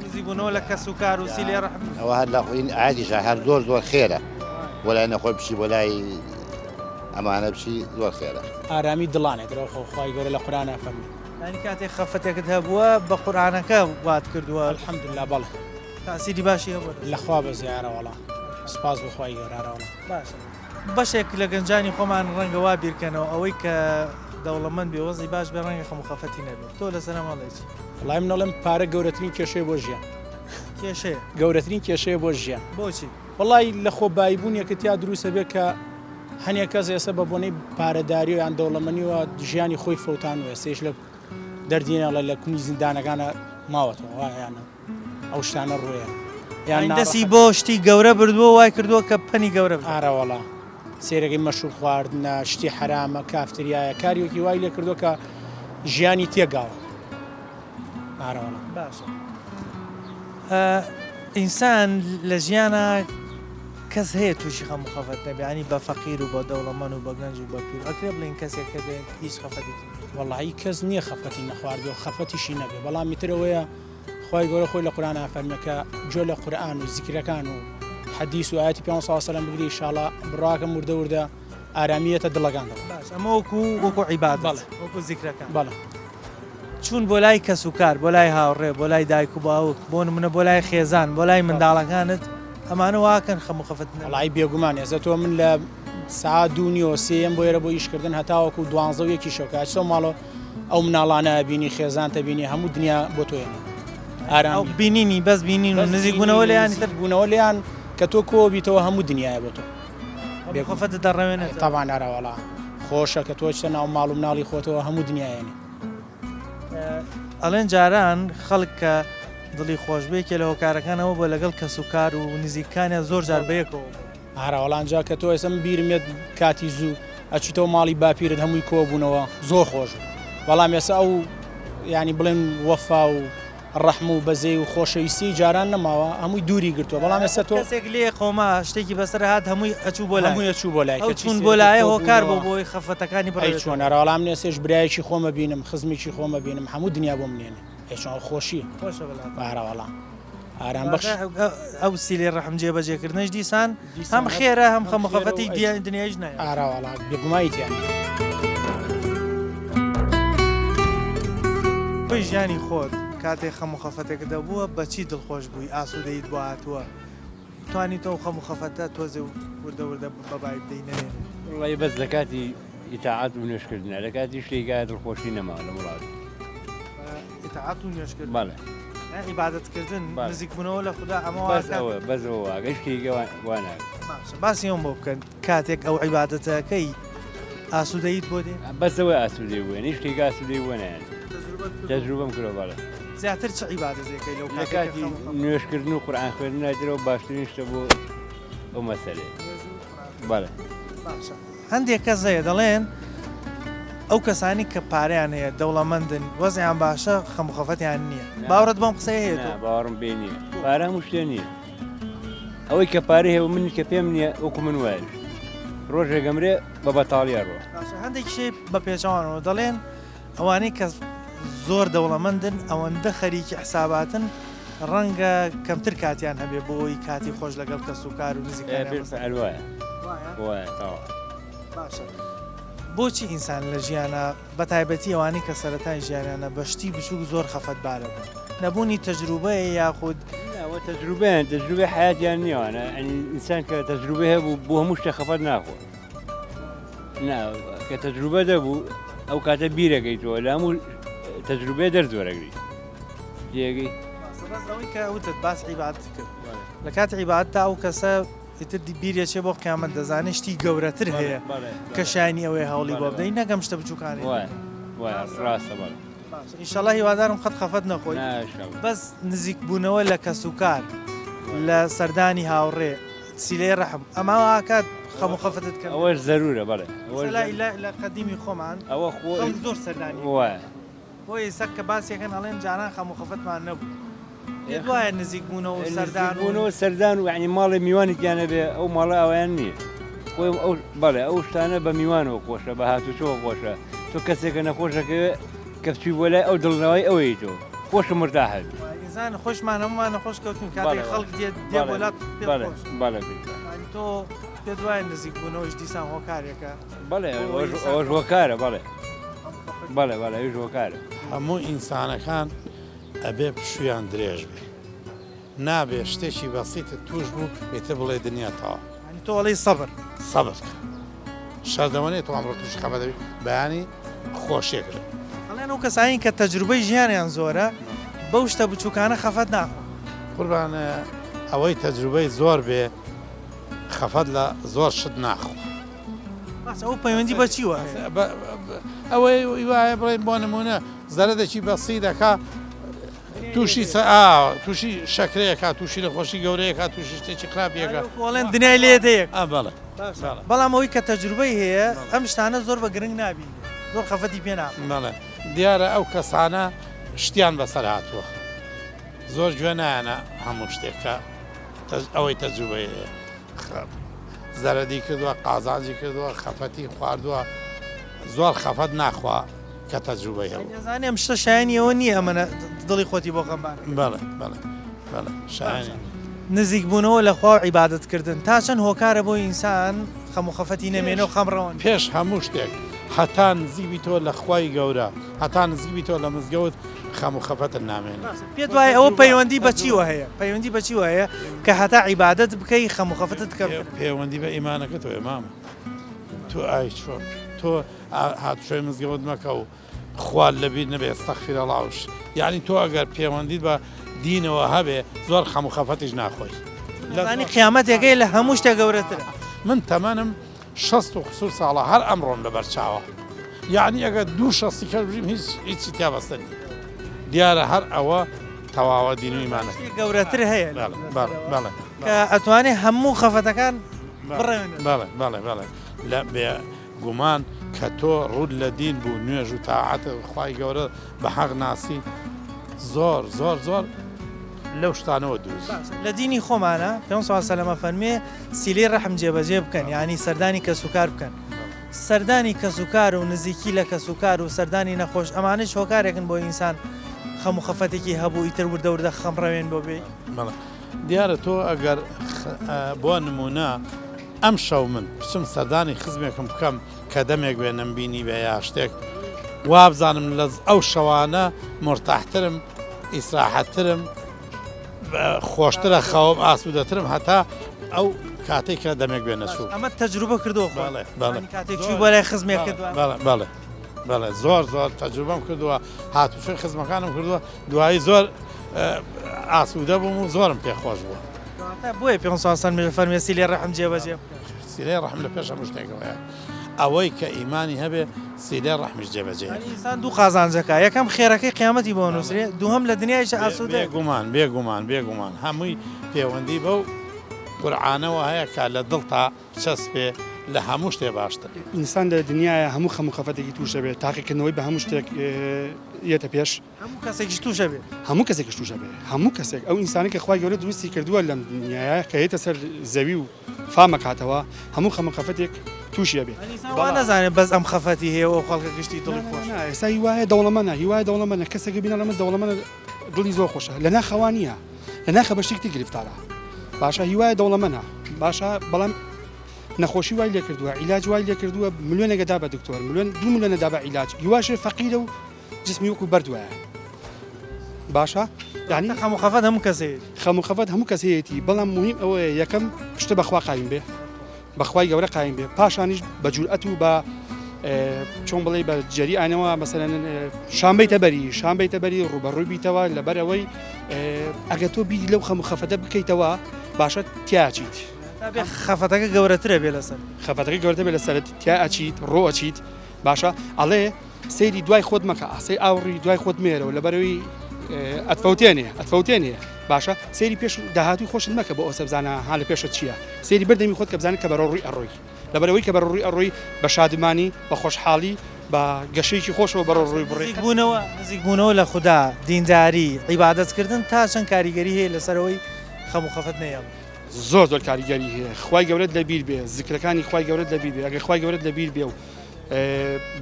نزیکبوونەوە لە کەس و کار و سیلەی ڕەحم ئەوە هەر لە عادیشە هەر زۆر زۆر خێرە بۆ لای نەخۆش بچی بۆ لای ئەمانە بچی زۆر خێرە. ئارامی دڵانێ درەو خۆ خوای گەورە لە قورئانا فەرمووی. یانی کاتێک خەفەتێکت هەبووە بە قورئانەکە وات کردووە؟ الحمدللە بەڵێ. تاسیری باشی هەبووە؟ لە خوا بەزێ ئارەوەڵا سوپاس بۆ خوای گەورە ئارەوەڵا. باشە بەشێک لە گەنجانی خۆمان ڕەنگە وا بیرکەنەوە ئەوەی کە دەوڵەمەند بێ وەزعی باش بێ ڕەنگە خەم و خەفەتی نەبێ تۆ لەسەر ئەمە ئەڵێی چی؟ وەڵای من ئەڵێم پارە گەورەترین کێشەیە بۆ ژیان. کێشەیە؟ گەورەترین کێشەیە بۆ ژیان. بۆچی؟ وەڵای لە خۆ بایی بوونێکت تیا دروست ئەبێ کە هەنێ کەس ئێستا بە بۆنەی پارەداریەوە یان دەوڵەمەنیەوە ژیانی خۆی فەوتانوە ئێستەیش لە دەردی نەڵێ لە کونی زیندانەکانە ماوەتەوە وایە یان ئەو شتانە ڕوویە یان دەستی بۆ شتی گەورە بردووە وای کردووە کە پەنی گەورە بدات. ئارەوەڵا سەیرەکەی مەشروب خواردنە شتی حەرامە کافتریایە کاریەکی وای لێ کردووە کە ژیانی تێگاوە. ئارەوەڵا. باشە ئینسان لە ژیانا کەس هەیە تووشی خەم و خەفەت نەبێ ینی بە فەقیر و بە دەوڵەمەند و بە گەنج و بە پیر ئەکرێ بڵێین کەسێک هەبێ هیچ خەفەتێکی نەبێ؟ وەڵایی کەس نییە خەفەتی نەخواردبێ و خەفەتیشی نەبێ بەڵام ئیتر ئەوەیە خوای گەورە خۆی لە قورئانا فەرموێ کە گوێ لە قورئان و زیکرەکان و حەدیس و ئایەتی پێغەمبەر صلی اللە علیە وسلم بگری ئیشاڵا بڕواکەم وردە وردە ئارامی یەتە دڵەکانتەوە. باش ئەمە وەکو وەکو عیبادەت بەڵێ وەکو زیکرەکان. بەڵێ. چوون بۆ لای کەس و کار بۆ لای هاوڕێ بۆ لای دایک و باوک بۆ نمونە بۆ لای خێزان بۆ لای منداڵەکانت ئەمانە واکەن خەم و خەفەت نەبێت. وەڵایی بێگومان ئێستا تۆ من لە سەعات دوو نیوە سێیەم بۆ ئێرە بۆ ئیشکردن هەتاوەکو دوانزە و یەکی شەو کە ئەچیتەوە ماڵەوە ئەو مناڵانە ئەبینی خێزانتە بینی هەموو دنیا بۆ تۆ یەنێ ئارامی. ئەو بینینی بەس بینین و بەس نزیک بوونەوە بینین و لێیان نزیک بوونەوە لێیان کە تۆ کۆ بیتەوە هەموو دنیایە بۆ تۆ. خەم و خەفەتت دەڕەوێنێتەوە. تەبعەن ئەرەوەڵا خۆشە کە تۆ ئەچیتە ناو ماڵ و مناڵی خۆتەوە هەموو دنیا یەنێ. ئەڵێن جاران خەڵک کە دڵی خۆش بێ یەکێ لە هۆکارەکان ئەوە بووە لەگەڵ کەس و کار و نزیکانیان زۆر جار بەیەکەوە بوون. ئارەوەڵا ئینجا کە تۆ ئێستا من بیرم یەت کاتی زوو ئەچیتەوە ماڵی باپیرت هەمووی کۆبوونەوە زۆر خۆش بوو بەڵام ئێستا ئەو یانی بڵێن وەفا و ڕەحم و بەزەی و خۆشەویستی جاران نەماوە هەمووی دووری گرتووە بەڵام ئێستا تۆ کەسێک لێ قەوما شتێکی بەسەر هات هەمووی ئەچوو بۆ لای هەمووی ئەچوو بۆ لای ئەو کەچی چوون بۆ سەیرەکەی لایە هۆکار بۆ کۆبوونەوە بۆی خەفەتەکانی ئەی چۆن بڕەوێتەوە. ئەرەوەڵا من ئێستێش برایەکی خۆمە بینم خزمێکی خۆمە بینم هەموو دنیا بۆ منێنێ. ئێ چۆن خۆشیە. خۆشە بەلاتەوە. ئارە وەڵا ئارام بەخش. ئەو سیلەی ڕەحم جێبەجێکردنەش دیسان هەم خێرە هەم خەم و خەفەتی دنیایش نایە. ئارە وەڵا بێگومانی تیا نییە. تۆی ژیانی خۆت کاتێ خەم و خەفەتێکت هەبووە بە چی دڵخۆش بووی ئاسوودەیت بۆ هاتووە توانی تۆ ئەو خەم و خەفەتە تۆزێ وردە وردە بە بای بدەی نەمێنێ؟ وەڵی بەس لە کاتی ئیتاعەت و نوێژکردنە لە کاتی شتێکا دڵخۆشی نەماوە لەم وڵاتە. ئیتاعەت و نوێژکردن بەڵێ. عیبادەت کردن نزیک بوونەوە لە خودا ئەمە بەس ئەوە بەس ئەوە واگە شتێکە وا نابێت. باشە باسی ئەوم بۆ بکەن کاتێک ئەو عیبادەتەکەی ئاسوودەیت بۆ دێ؟ بەس ئەوە ئاسوودەی بووە هیچ شتێک ئاسوودەی بۆ نایەن. تەجروبەم کردووە بەڵێ. زیاتر چ عیبادەتێکەی لەو لە کاتێک کاتی نوێژکردن و قورئان خوێندن نایترەوە باشترین شتە بۆ ئەو مەسەلەیە. بەڵێ. باشە هەندێک کەس هەیە دەڵێن ئەو کەسانی کە پارەیان هەیە دەوڵەمەندن وەزعیان باشە خەم و خەفەتیان نییە باوەڕت بەم قسەیە هەیە تۆ؟ نا باوەڕم پێی نییە پارە هەموو شتێ نییە ئەوەی کە پارەی هەیە و من کە پێم نییە وەکو من وایە ڕۆژێک ئەمرێ بە بەتاڵی ئەڕوا. باشە هەندێک شێ بە پێچەوانەوە دەڵێن ئەوانەی کە زۆر دەوڵەمەندن ئەوەندە خەریکی حساباتن ڕەنگە کەمتر کاتیان هەبێ بۆ ئەوەی کاتی خۆش لەگەڵ کەس و کار و نزیکانیان بەسەر بالفعل وایە وایە تەواو. باشە بۆچی ئینسان لە ژیانا بە تایبەتی ئەوانەی کە سەرەتای ژیانیانە بە شتی بچووک زۆر خەفەتبارە بن نەبوونی تەجروبەیە یاخود نا وە تەجروبەیان تەجروبەی حەیاتیان نییە ئەوانە یانی ئینسان کە تەجروبەی هەبوو بۆ هەموو شتێک خەفەت ناخوا نا کە تەجروبە دەبوو ئەو کاتە بیرەکەیتەوە لە هەموو تەجروبەیە دەرس وەرەگری تێگەی بەس ئەوەی کە وتت باس عیبادەت کرد لە کاتی عیبادەتدا ئەو کەسە ئیتر بیرەچێ بۆ قیامەت دەزانێ شتی گەورەتر هەیە کە شایانی ئەوەیە هەوڵی بۆ بدەی نەک ئەم شتە بچووکانەی وایە ڕاستە بەڵێ. ئینشەڵا هیوادارم قەت خەفەت نەخۆی بەس نزیک بوونەوە لە کەس و کار لە سەردانی هاوڕێ سیلەی ڕەحم ئەمە ئاکات خەم و خەفەتت کەم ئەوەش زەرورە بەڵێ لە قەدیمی خۆمان ئەوە خۆ زۆر سەردانی وایە بۆ ئێستا کە باسیەکەن ئەڵێن جاران خەم و خەفەتمان نەبوو. پێت وایە نزیک بوونەوە و سەردان و. نزیک بوونەوە سەردان و یانی ماڵێ میوانی تیا نەبێ ئەو ماڵە ئاوایان نییە. خۆی ئەو بەڵێ ئەو شتانە بە میوانەوە خۆشە بە هاتوچۆوە خۆشە تۆ کەسێکە نەخۆشەکەوێ کە بچووی بۆ لای ئەو دڵنەوای ئەوەی تۆ خۆش و مرتاح ئەبی. ئینسان خۆشمان هەموومان نەخۆش کەوتوین کاتێک خەڵک دێت دێ بۆ لات پێت خۆشە. بەڵێ بەڵێ. یانی تۆ پێت وایە نزیک بوونەوەش دیسان هۆکارێکە؟ بەڵێ ئەوەش هۆکارە بەڵێ. بەڵێ بەڵێ ئەویش هۆکارە. هەموو ئینسانەکان ئەبێ پشوویان درێژ بێ نابێ شتێکی بەسیتت توش بوو ئیتر بڵێ دنیا تەواو. یانی تۆ ئەڵێی سەبر. سەبر کە شەردەوە نیە تۆ ئەمڕۆ توشی خەفەت دەبی بەیانی خۆشیەک لە. ئەڵێن ئەو کەسانەی کە تەجروبەی ژیانیان زۆرە بەو شتە بچوکانە خەفەت ناخۆن. قوربان ئەوەی تەجروبەی زۆر بێ خەفەت لە زۆر شت ناخوا. باشە ئەو پەیوەندی بە چیوە هەیە؟ ئەوەی وایە بڵێن بۆ نمونە زەرەدێکی بەسی دەکا تووشی تووشی شەکرەیەکە تووشی نەخۆشی گەورەیەکە تووشی شتێکی خراپیەکە کۆڵێن دنیای لێ دەیەک بەڵێ بەڵام ئەوەی کە تەجروبەی هەیە ئەم شتانە زۆر بە گرنگ نابینێ زۆر خەفەتی پێ ناخوا. بەڵێ دیارە ئەو کەسانە شتیان بەسەر هاتووە زۆر گوێ نایەنە هەموو شتێک کە ئەوەی تەجروبەی هەیە زەرەدی کردووە قازانجی کردووە خەفەتی خواردووە زۆر خەفەت ناخوا کە تەجروبەی هەبوو. دەزانی ئەم شتە شایەنی ئەوە نییە ئەمەنە دڵی خۆتی بۆ خەمبار بکەی. بەڵێ بەڵێ بەڵێ شایەنی. نزیک بوونەوە لە خوا و عیبادەت کردن تا چەند هۆکارە بۆ ئینسان خەم و خەفەتی نەمێنێ و خەم ڕەوەند بێ؟ پێش هەموو شتێک هەتا نزیک بیتەوە لە خوای گەورە هەتا نزیک بیتەوە لە مزگەوت خەم و خەفەتت نامێنێ. پێت وایە ئەوە پەیوەندی بە چیوە هەیە؟ پەیوەندی بە چیوە هەیە کە هەتا عیبادەت بکەی خەم و خەفەتت کەمترە؟ پەیوەندی بە ئیمانەکەتەوە هەیە مامە تۆ ئای چۆن تۆ هاتوچۆی مزگەوت مەکە و خوات لەبیر نەبێ استغفر اللە وش یعنی تۆ ئەگەر پەیوەندیت بە دینەوە هەبێ زۆر خەم و خەفەتیش ناخۆی. دەزانی قیامەتێکەی لە هەموو شتێک گەورەترە. من تەمەنم 60 و قسوور ساڵە هەر ئەمڕۆم لەبەر چاوە یعنی ئەگەر دوو شەستی کەس بژیم هیچ هیچی تیا بەستە نییە دیارە هەر ئەوە تەواوە دین و ئیمانە گەورەتر هەیە بەڵێ بەڵێ بەڵێ کە ئەتوانێ هەموو خەفەتەکان بڕێنێ بەڵێ بەڵێ بەڵێ لە بێ گومان کە تۆ ڕووت لە دین بوو نوێژ و تاعەت خوای گەورە بە حەق ناسی زۆر زۆر زۆر لەو شتانەوە دوور. لە دینی خۆمانە پێغەمبەر صلی اللە علیە وسلم ئەفەرموێ سیلەی ڕەحم جێبەجێ بکەن یانی سەردانی کەسوکار بکەن سەردانی کەسوکار و نزیکی لە کەسوکار و سەردانی نەخۆش ئەمانەش هۆکارێکن بۆ ئینسان. خەم و خەفەتێکی هەبوو ئیتر وردە وردە خەم ڕەوێن بۆ بێی؟ بەڵێ دیارە تۆ ئەگەر بۆ نموونە ئەمشەو من بچم سەردانی خزمێکم بکەم کە دەمێک بێ نەمبینیبێ یا شتێک وابزانم لە ئەو شەوانە مورتاحترم ئیسراحەتترم خۆشترە خەوم ئاسوودەترم هەتا ئەو کاتێک کە دەمێک بێ نەچوو ئەمە تەجروبە کردووە بەڵێ بەڵێ کاتێک چوو بۆ لای خزمێک کردووە بەڵێ بەڵێ بەڵێ زۆر زۆر تەجروبەم کردووە هاتوچۆی خزمەکانم کردووە دوایی زۆر ئاسوودە بووم و زۆرم پێ خۆش بووە. بۆیە پێ ساسان مێژە فەرمیە سیلەی ڕەحم جێبەجێ بکە. سیلەی ڕەحم لە پێش هەموو شتێکەوەیە ئەوەی کە ئیمانی هەبێ سیلەی ڕەحمیش جێبەجێ یانی ئینسان دوو قازانجەکە یەکەم خێرەکەی قیامەتی بۆ نووسرێ دووهەم لە دنیایش ئاسوودە بێگومان بێگومان بێگومان هەمووی پێوەندی بەو قورعانەوە هەیە کە لە دڵتا بچەسپێ لە هەموو شتێ باشتر. ئینسان لە دنیایا هەموو خەم و خەفەتێکی تووش دەبێت، تاقیکردنەوەی بە هەموو شتێک یەتە پێش. هەموو کەسێکیش تووش ئەبێ. هەموو کەسێکیش تووش ئەبێ، هەموو کەسێک، ئەو ئینسانەی کە خوای گەورە دروستی کردووە لەم دنیایا کە یەتە سەر زەوی و فام ئەکاتەوە هەموو خەم و خەفەتێک تووشی ئەبێ. ئینسان وا نەزانێ بەس ئەم خەفەتی هەیە و ئەو خەڵکە گشتی دڵی خۆشە. نا نا ئێستا هی وایە دەوڵەمەنە، هی وایە دەوڵەمەنە، کەسێک بینە ئەڵێ من دەوڵەمەنە دڵی زۆر خۆشە، لە ناخا وا نییە. لە ناخە بە شتێکی تر گرفتارە باشە هیوایە دەوڵەمەنە باشە بەڵام نەخۆشی وای لێکردووە عیلاج وای لێکردووە ملیۆنێکە دا بە دکتۆر ملیۆن دو ملیۆنە دا بە عیلاج هیواشێ فەقیرە و جسمی وەکو بەرد وایە باشە یعنی خەم و خەفەت هەموو کەسێ خەم و خەفەت هەموو کەسەیەتی بەڵام مهم ئەوەیە یەکەم پشتە بەخوا قایم بێ بەخوای گەورە قایم بێ پاشانیش بە جورئەت و بە چۆن بڵێ بە جەری ئانەوە مەسەلەن شان بیتە بەری شان بیتە بەری ڕوبەڕووی بیتەوە لەبەر ئەوەی ئەگەر تۆ بیری لەو خەم و خەفەتە بکەیتەوە باشە تیاچیت خەفەتەکە گەورەترە بێ لەسەر خەفەتەکە گەورەتر بێ لەسەرت تیا ئەچیت ڕۆ ئەچیت باشە ئەڵێ سەیری دوای خۆت مەکە ئاسەی ئاوڕی دوای خۆت مێرەوە لەبەرەوەی ئەتفەوتێنێ ئەتفەوتێنێ باشە سەیری پێش داهاتوی خۆشت مەکە بۆ ئەوسە بزانە ها لە پێشت چییە سەیری بەردەمی خۆت کە بزانە کە بەرەو ڕووی ئەڕۆی لەبەرەوەی کە بەرەو ڕووی ئەڕۆی بە شادمانی بە خۆشحاڵی بە گەشەیەکی خۆشەوە بەرەو ڕووی بڕۆی. نزیکبوونەوە نزیکبوونەوە لە خودا دینداری عیبادەتکردن تا چەند کاریگەری هەیە لەسەر ئەوەی خەم و خەفەت نەیەڵی؟ زۆر زۆر کاریگەری هەیە خوای گەورەت لەبیر بێ زکرەکانی خوای گەورەت لەبیر بێ ئەگەر خوای گەورەت لەبیر بێ و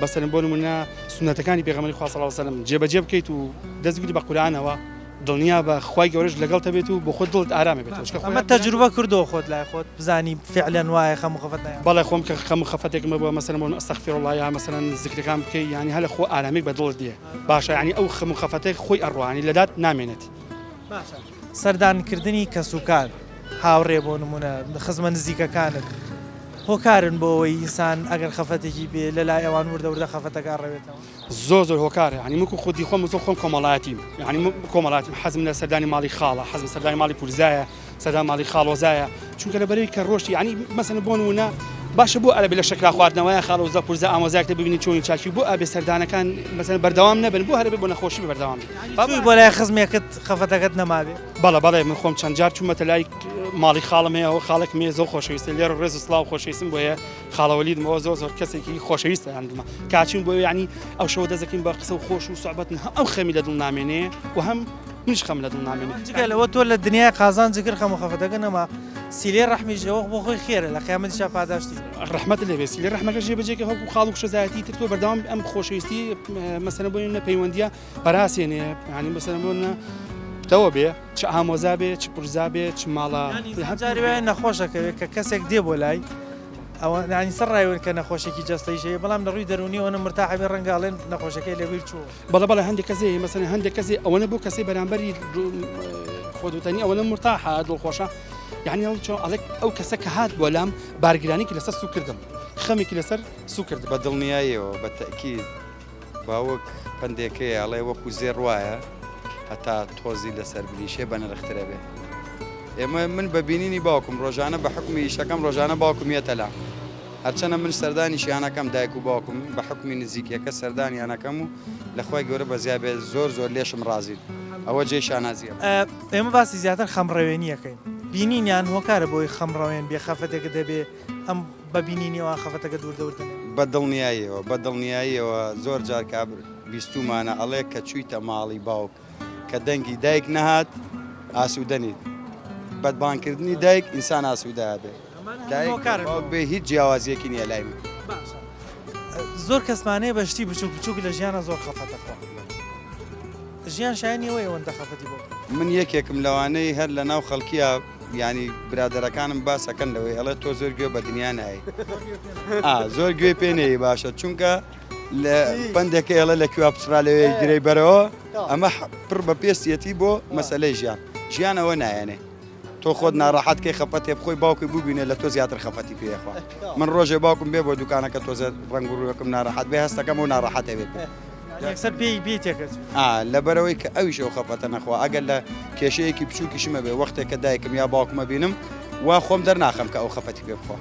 بەسەرم بۆ نمونە سونەتەکانی پێغەمبەری خوا صلی اللە علیه وسلم جێبەجێ بکەیت و دەست بگری بە قورئانەوە دڵنیا بە خوای گەورەش لەگەڵتە بێت و بۆ خۆت دڵت ئارامە بێت چونکە ئەمە تەجروبە کردووە خۆت لای خۆت بزانی فعلەن وایە خەم و خەفەت نایەڵێ. بەڵێ خۆم کە خەم و خەفەتێکم هەبووە مەسەلەن بۆ استغفر اللە یا مەسەلەن زکرەکان بکەی یانی هەر لە خۆ ئارامیک بە دڵت دێ باشە یانی ئەو خەم و خەفەتێک خۆی ئەڕوا یانی لەدات نامێنێت. باشە سەردان کردنی کەسوکار هاوڕێ بۆ نمونە خزمە نزیکەکانت هۆکارن بۆ ئەوەی ئینسان ئەگەر خەفەتێکی بێ لە لای ئەوان وردە وردە خەفەتەکە ئەڕەوێتەوە؟ زۆر زۆر هۆکارە یانی من خودی خۆم زۆر خۆم کۆمەڵایەتیم یانی من کۆمەڵاتیم حەزم لە سەردانی ماڵی خاڵە حەزم سەردانی ماڵی پورزایە سەردان ماڵی خاڵۆزایە چونکە لە بەرەی کە ڕۆشتی یانی مەسەن بۆ نمونە باشە بۆ ئەرەبی لە شەکرا خواردنەوەیە خاڵۆزا پورزا ئامۆزایەک ببینی چۆنی چاکی بۆ ئەبێ سەردانەکان مەسەن بەردەوام نەبن بۆ هەرەبێ بۆ نەخۆشی بەردەوام بن بۆ لای خزمێکت خەفەتەکەت نەمابێ بەڵێ بەڵێ من خۆم چەند جار چوومەتە لای ماڵی خاڵم هەیە ئەوە خاڵێکم هەیە زۆر خۆشەویستە لێرە ڕێز و سڵاو خۆشەویستم بۆ هەیە خاڵە وەلیدم ئەوە زۆر زۆر کەسێکی خۆشەویستە هەندمە کاچین بۆ یعنی ئەو شەوە دەزەکەین بە قسە و خۆش و سوعبەت هەم ئەو خەمی لە دڵ نامێنێ و هەم منیش خەم لە دڵ نامێنێ جگە لەوە تۆ لە دنیای قازانج کرد خەم و خەفەتەکە نەما سیلەی ڕەحمیش ئەوە بۆ خۆی خێرە لە قیامەتیشا پاداشتی ڕەحمەتت لێ بێ سیلەی ڕەحمەکە جێبەجێ کە وەکو خاڵ و کچەزایەتی تر تۆ بەردەوام ئەم خۆشەویستی مەسەلەن بۆ نمونە پەیوەندییە پەراسێنێ یانی مەسەلەن بۆ نمونە پتەوە بێ چ ئامۆزا بێ چ پورزا بێ چ ماڵە جاری وایە نەخۆشەکەوێت کە کەسێک دێ بۆ لای ئەوە ینی سەر ڕایون کە نەخۆشێکی جەستەیش هەیە بەڵام لە ڕووی دەرونیەوە نە مرتاحە بێ ڕەنگە ئەڵێن نەخۆشەکەی لەبیر چووە. بەڵێ بەڵێ هەندێک کەس هەیە مەسەلەن هەندێک کەس هەیە ئەوەنە بۆ کەسەی بەرامبەری خۆدوتەنی ئەوەنە مرتاحە دڵخۆشە یعنی ئەو چۆن ئەڵێ ئەو کەسە کە هات بۆ لام بارگرانێکی لەسەر سوو کردم خەمێکی لەسەر سوو کردم. بە دڵنیاییەوە بە تەئکید باوک پەندێکەیە ئەڵێ وەکو زێڕ وایە هەتا تۆزی لەسەر بنیشێ بەنرختر ئەبێ. ئێمە من بە بینینی باوکم ڕۆژانە بە حوکمی ئیشەکەم ڕۆژانە باوکم یەتە لام. هەرچەنە من سەردانیشیان ئەکەم دایک و باوکم بە حوکمی نزیکیەکە سەردانیان ئەکەم و لە خوای گەورە بەزیا بێ زۆر زۆر لێشم ڕازین. ئەوە جێی شانازیە. ئێمە باسی زیاتر خەمڕەوێنی ئەکەین. بینینیان هۆکارە بۆی خەمڕەوێن بێ خەفەتێکت هەبێ ئەم بە بینینی ئەوان خەفەتەکەت وردە وردە نەمێنێ. بە دڵنیاییەوە بە دڵنیاییەوە زۆر جار کابر بیستوومانە ئەڵێ کە چوویتە ماڵی باوک کە دەنگی دایک نەهات ئاسوودە نیت بەد بانگکردنی دایک ئینسان ئاسوودە ئەبێ دایک باوک بێ هیچ جیاوازیەکی نییە لای من. باشە زۆر کەسمان هەیە بە شتی بچووک بچووک لە ژیانا زۆر خەفەت ئەخوا. ژیان شایەنی ئەوەیە ئەوەندە خەفەتی بۆ بخۆی. من یەکێکم لەوانەی هەر لەناو خەڵکیا یانی برادەرەکانم باسەکەن لەوەی ئەڵێ تۆ زۆر گوێ بە دنیا نای ئا زۆر گوێ پێ نەیە باشە چونکە لە پەندێکە ئێڵە لە کوێ پچڕا لەوێ گرەی بەرەوە ئەمە پڕ بە پێستیەتی بۆ مەسلەی ژیان ژیانەوە نایەنێ تۆ خۆت ناڕەحەت کەی خەفەتێ بخۆی باوکی ببینێ لە تۆ زیاتر خەفەتی پێخوا من ڕۆژێ باوکم بێ بۆ دوکانەکە تۆزە ڕەنگ و ڕووەکەم ناڕەحەت بێ هەستەکەم و ناڕەحەتە بێت یەکسەر پێی پێی تێکەچ ئا لەبەرەوەی کە ئەویش ئەو خەفەتە نەخوا ئەگەر لە کێشەیەکی بچووکیشمە بێ وەختێک کە دایکم یا باوکمە بینم وا خۆم دەرناخەم کە ئەو خەفەتی پێ بخوا.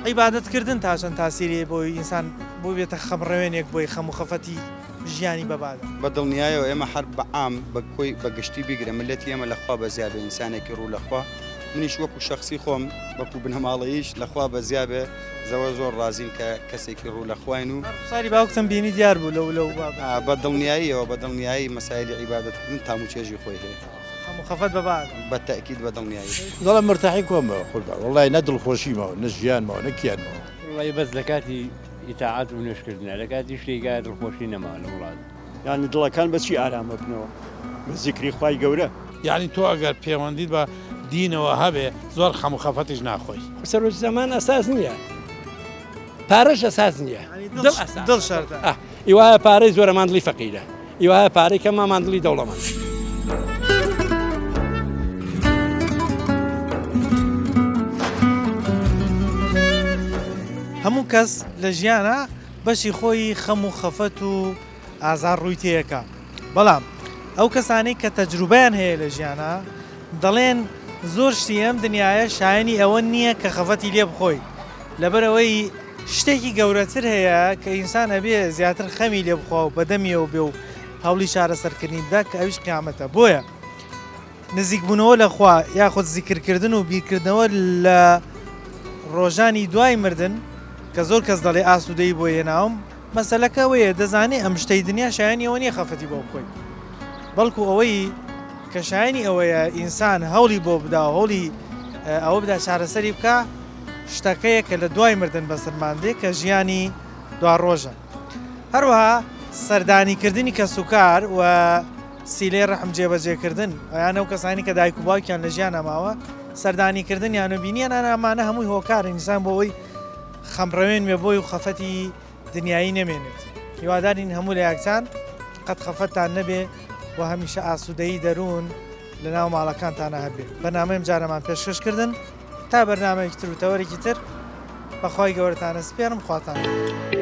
عیبادەت کردن تا چەند تاسیری هەیە بۆی ئینسان بۆ بێتە خەم ڕەوێنێک بۆی خەم و خەفەتی ژیانی بەبادە؟ بە دڵنیایەوە ئێمە هەر بە عام بە کۆی بە گشتی بیگرە ملەتی ئێمە لە خوا بەزیا بێ ئینسانێکی ڕوو لە خوا منیش وەکو شەخسی خۆم وەکو بنەماڵەییش لە خوا بەزیا بێ زەوە زۆر ڕازین کە کەسێکی ڕوو لە خواین و ڕوخساری باوکتم بینی دیار بوو لەو لەو بابەتە. بە دڵنیاییەوە بە دڵنیایی مەسایلی عیبادەت کردن تام و چێژی خۆی هەیە. خەم و خەفەت بە بادە. بە تەئکید بە دڵنیایی. دەڵێم مەرتاحی کۆم بە قوربان وەڵای نە دڵخۆشی ماوە نە ژیان ماوە نە کیان ماوە. وەڵای بەس لە کاتی ئیتاعەت و نوێژکردنە لە کاتی شتێکا دڵخۆشی نەماوە لە وڵات. یانی دڵەکان بە چی ئارام ئەبنەوە؟ بە زیکری خوای گەورە. یانی تۆ ئەگەر پێوەندیت بە دینەوە هەبێ زۆر خەم و خەفەتیش ناخۆی. سەرۆکی زەمان ئەساس نییە پارەش ئەساس نییە دڵ ئەساس دڵ شەرتە. ئه ئیوایە پارەی زۆرە ماندڵی فەقیرە ئیوایە پارەی کەمە ماندڵی دەوڵەمەند. هەموو کەس لە ژیانا بەشی خۆی خەم و خەفەت و ئازار ڕووی تێیەکا بەڵام ئەو کەسانەی کە تەجروبەیان هەیە لە ژیانا دەڵێن زۆر شتی ئەم دنیایە شایەنی ئەوە نییە کە خەفەتی لێ بخۆی لەبەرئەوەی شتێکی گەورەتر هەیە کە ئینسان ئەبێ زیاتر خەمی لێ بخوا و بەدەمیەوە بێ و هەوڵی چارەسەرکردنی بدا کە ئەویش قیامەتە بۆیە نزیکبوونەوە لە خوا یاخود زیکرکردن و بیرکردنەوە لە ڕۆژانی دوای مردن کە زۆر کەس دەڵێ ئاسوودەیی بۆ هێناوم مەسەلەکە ئەوەیە دەزانێ ئەم شتەی دنیا شایەنی ئەوە نییە خەفەتی بۆ بخۆی بەڵکو ئەوەی کە شایەنی ئەوەیە ئینسان هەوڵی بۆ بدا و هەوڵی ئەوە بدا چارەسەری بکا شتەکەیە کە لە دوای مردن بەسەرمان دێ کە ژیانی دواڕۆژە هەروەها سەردانیکردنی کەسوکار و سیلەی ڕەحم جێبەجێکردن یان ئەو کەسانی کە دایک و باوکیان لە ژیانا ماوە سەردانیکردنیان و بینیان ئەمانە هەمووی هۆکارن ئینسان بۆ ئەوەی خەمڕەوێن بێ بۆی و خەفەتی دنیایی نەمێنێت هیوادارین هەموو لایەکتان قەت خەفەتتان نەبێ و هەمیشە ئاسوودەیی دەروون لە ناو ماڵەکانتانە هەبێ بەرنامەی ئەمجارەمان پێشکەش کردن تا بەرنامەیەکی تر و تەوەرێکی تر بەخوای گەورەتانە سپێرم خواتان لەگەڵ.